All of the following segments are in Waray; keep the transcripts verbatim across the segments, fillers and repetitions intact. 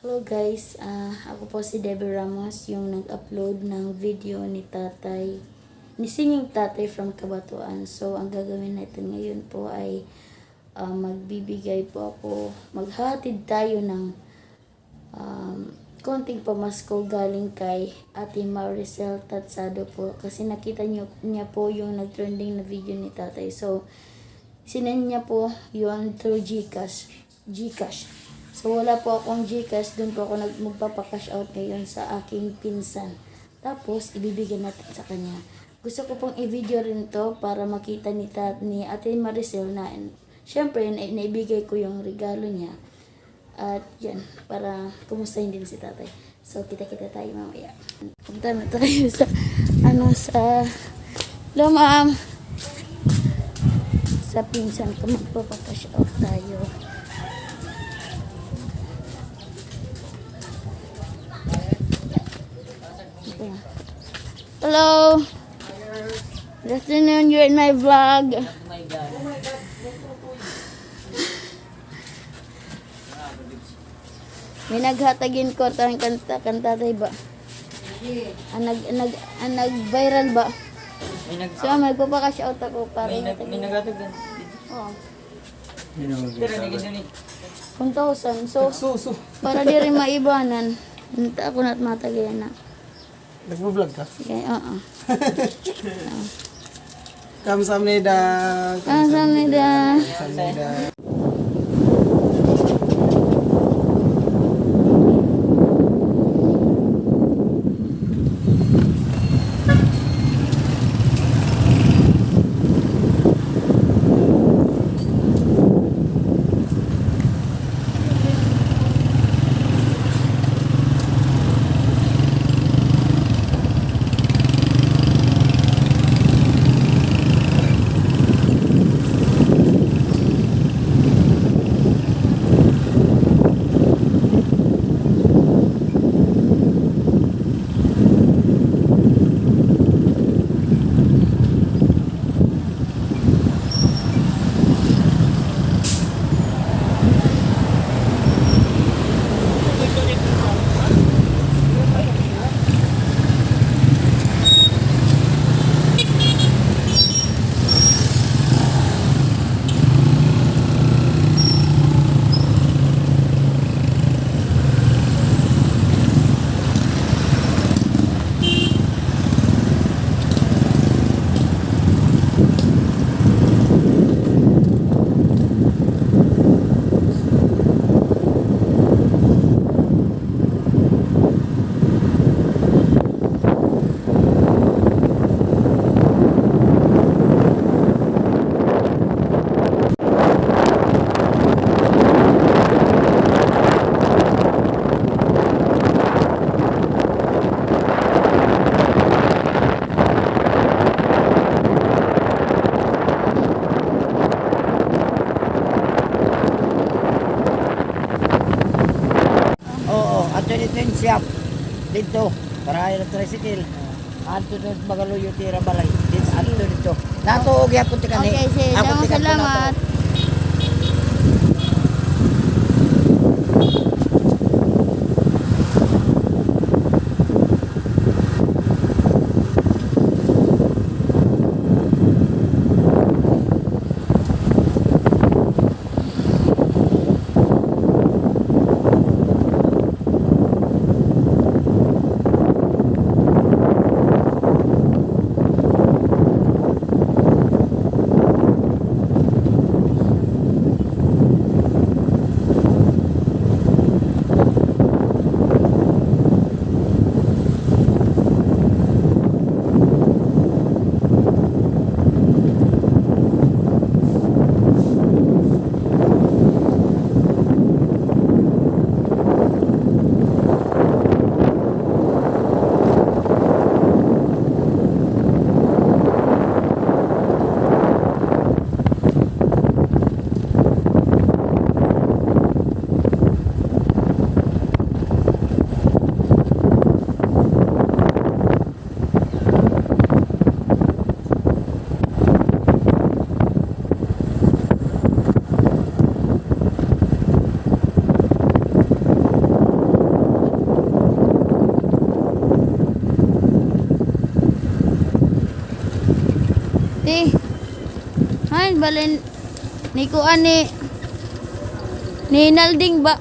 Hello guys, ah, ako po si Debbie Ramos, yung nag-upload ng video ni Tatay, ni Singing Tatay from Cabatuan. So, ang gagawin natin ngayon po ay, ah, magbibigay po ako, maghahatid tayo ng, um, konting pamasko galing kay Ate Maricel Tatsado po. Kasi nakita niyo, niya po yung nag-trending na video ni Tatay. So, sinend niya po yun through GCash. GCash. So, wala po akong GCash. Doon po ako nag-, magpapa-cash out ngayon sa aking pinsan. Tapos, ibibigay natin sa kanya. Gusto ko pong i-video rin to para makita ni, ta-, ni Ate Maricel na, syempre, na, naibigay ko yung regalo niya. At yan, para kumustahin din si Tatay. So, kita-kita tayo mamaya. Punta na tayo sa, ano, sa, hello, ma'am. Sa pinsan ko, magpapa-cash out tayo. Hello. Good afternoon, you're in my vlog. May naghatag hin kwarta kan, kan tatay ba? An nag-, an nag-, an nag-viral ba? May nag- So, magpapa-cash out ako para may nag-, may naghatag din. Oo. One thousand. So, para diri maibanan. Ako na matagayan na. Nagbo-vlog ka? Sige, oo. Kamsahamnida. Kamsahamnida. Kamsahamnida. Oo, adto didto hin shop. Didto, para ha tricycle. Adto didto, magaluyo it ira balay. Didto, adto didto. Natuog gihapon ti kani. Okay, sige. Ako ti kadto. Salamat. Pala ni kuan ni, ni Nalding ba?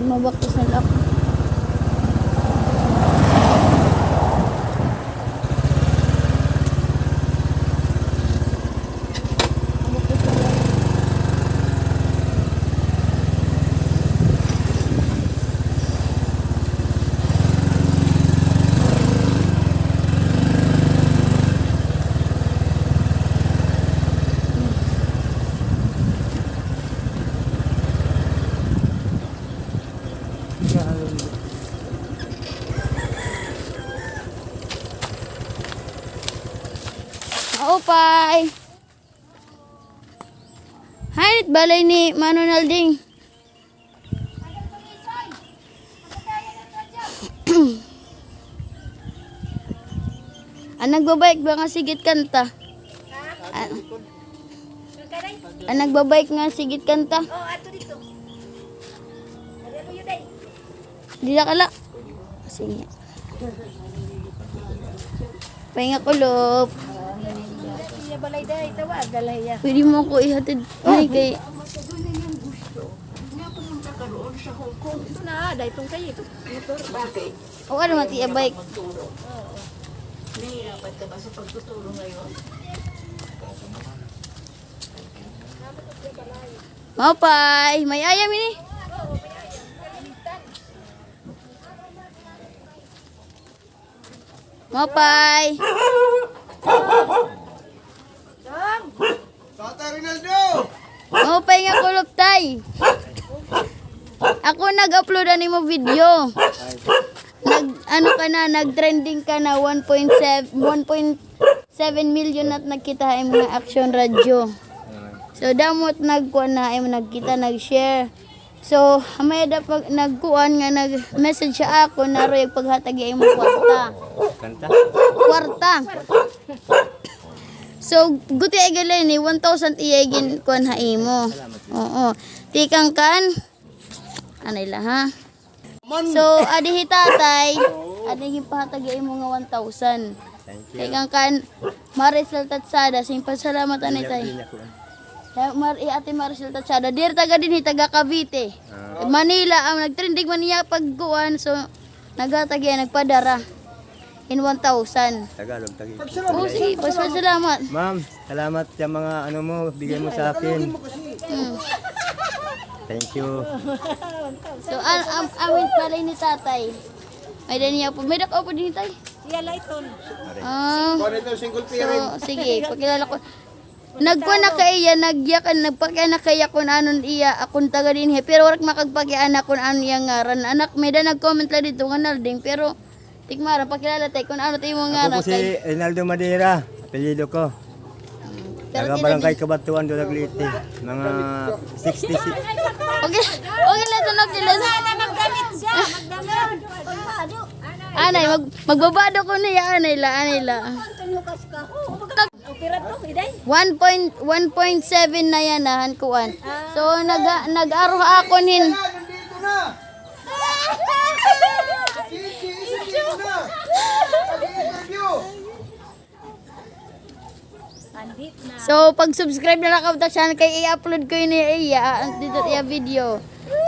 Mabaktas na lang. Maupay. Hain it balay ni Mano Nalding? An nagbabike ba nga sigit kanta? An, an nagbabike nga sigit kanta? Dida ka la. Sige. Pahinga kulop. Iya balay day, tawagan la iya. Pwede mo ko ihatid, ay, kay Ito na, dahil itong kayo, ito. Motor, bakit? O, ano, mati, e-bike. Nahihirapan ka ba sa pagtuturo ngayon? Maupay, may ayam ini. Maupay. Tatay Rinaldo! Maupay nga kulop, tay. Ako nag-upload an imo video. Nag, ano ka na, nag-trending ka na, one point seven, one point seven million na it nagkita ha imo nga Aksyon Radyo. So, damo it nagkuan na imo, nagkita, nag-share. So, may-ada pag nagkuan nga nag-message ha akon, nga aro iya paghatag iya imo kwarta. Kanta? Kwarta. So, guti ay gali ni, one thousand iya ginkuan ha imo. Oo. Tikang kan, anay la, ha? So, adi hi tatay, adi ginpahatag iya imo nga one thousand. Thank you. Tikang kan, Maricel Tatsada, sige, pasalamat anay, tay. Kay Mar-, hi Ate Maricel Tatsada, diri taga dinhi, taga Cavite. Ah. Manila, ang nag-trending man iya pagkuan, so, naghatag iya, nagpadara. In one thousand. Tagalog, Tagalog. O, sige, pasalamat. Ma'am, salamat sa mga ano mo, bigay mo sa akin. Hmm. Thank you. So, an-, am-, amin pala ni tatay. May-ada niya po. May-ada ka po din, tay? Iya, Layton. Ah. Kuan ito, single parent. So, sige, pakilala ko. Nagkuan na kay iya, nagyakan, nagpakiana kay iya kun anon iya, akon taga dinhi. Pero waray makagpakiana kun ano iya ngaran. Anak, may-ada nag-comment la didto nga Nalding, pero tikmara, pakilala, tay, kun ano it imo ngaran. Ako po si Rinaldo Madera, apelyido ko. Taga Barangay Cabatuan, Dulag, Leyte. Mga sixty-six. Okay, okay la, sunod sila. Sana magdamit siya, magdamit. Anay, mag-, magbabado ko niya, anay la, anay la. Opera to, iday? One point, one point seven na yana, han kuan. Ah. So, nag-, nag-aro ha akon hin. Nandito na! Nandito na! Nag-i-interview! Andit na. So, pag-subscribe na la kamo, ta siya kay i-upload ko ini iya, ah, didto iya video.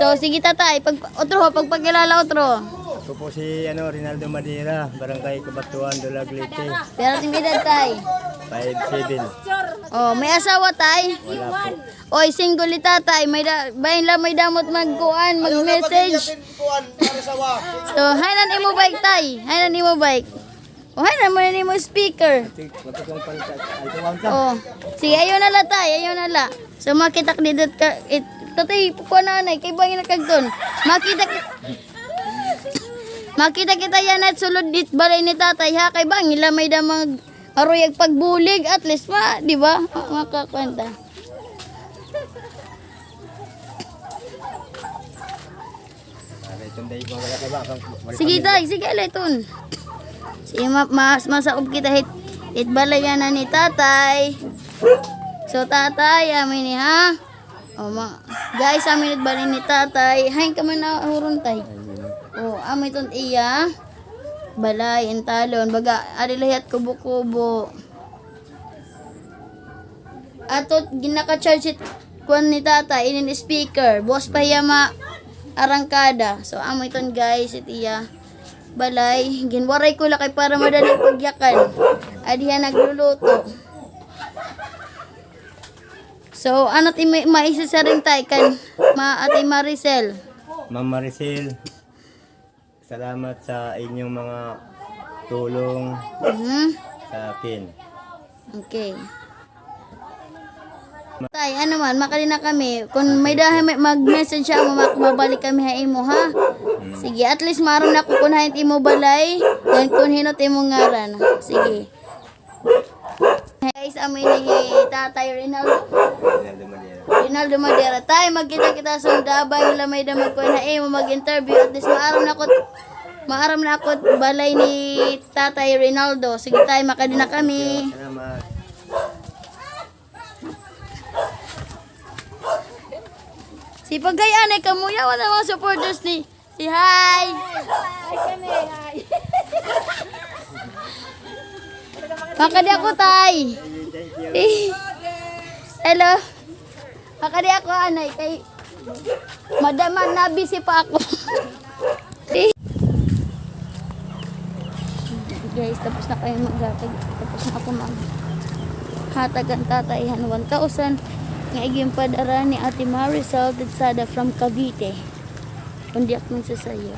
So, sige, tatay, pag, otro ho, pagpakilala, otro. Ako po si, ano, Rinaldo Madera, Barangay Cabatuan, Dulag, Leyte. Pero it imo edad, tay? Five seven. O, may asawa, tay? Wala po. Oy, single hi tatay, may da-, bangin la may damo it magkuan, mag-message. So, hain an imo bike, tay? Hain an imo bike? O, hain an imo speaker? O. Sige, ayaw na la, tay, ayaw na la. So, makita ka didto ka, it, tatay, kuan na, anay, kay bangin na kagton. Makita ki-, makita kita yana sulod hit balay ni tatay, ha, kay bangin la may-ada mag-, aruyag pagbulig, at least, ma-, di ba? Ma-, makakuan ta. Sige, tay, sige, Layton. Sige, ma-, mas masakob kita hit It balay yana ni Tatay. So, Tatay, amo ini, ha? O, ma-, guys, amo ini it balay ni Tatay. Hain ka man nahuron, Tay? O, amo iton iya balay, intalon. Baga, adi la hiya it kubo-kubo. Ato, ginaka-charge it kuan ni Tatay, inin speaker. Buwas pa hiya maarangkada. So, amo iton, guys, it iya balay. Ginwaray ko la kay para madali pagyakan. Adi hiya nagluluto. So, ano it imo maisisiring, Tay, kan ma-, Ate Maricel? Ma'am Maricel, salamat sa inyong mga tulong Mhm. sa akin. Okay. Tay, ano man, makadi na kami. Kun may-ada, may, mag-message ha amo, mak-, mabalik kami ha imo, ha? Mm. Sige, at least maaram na ako kun hain it imo balay, ngan kun hin-o it imo ngaran. Sige. Guys, amo ini hi Tatay Rinaldo. Rinaldo Madera. Rinaldo Madera. Tay, magkita-kita sundabay, wala may-ada magkuan ha imo, mag-interview. At least maaram na ako, maaram na ako balay ni Tatay Rinaldo. Sige, Tay, makadi na kami. Salamat. Sipag kay anay kamo, yawa na mga supporters ni. Say hi. Hi, kami, hi. Makadi ako, Tay. Hello. Makadi ako, anay, kay madama na, busy pa ako. Guys, tapos na kami maghatag. Tapos na ako maghatag han tatay han one thousand nga ginpadara ni Ate Maricel Tidsada from Cavite. Kundi ako magsasayo.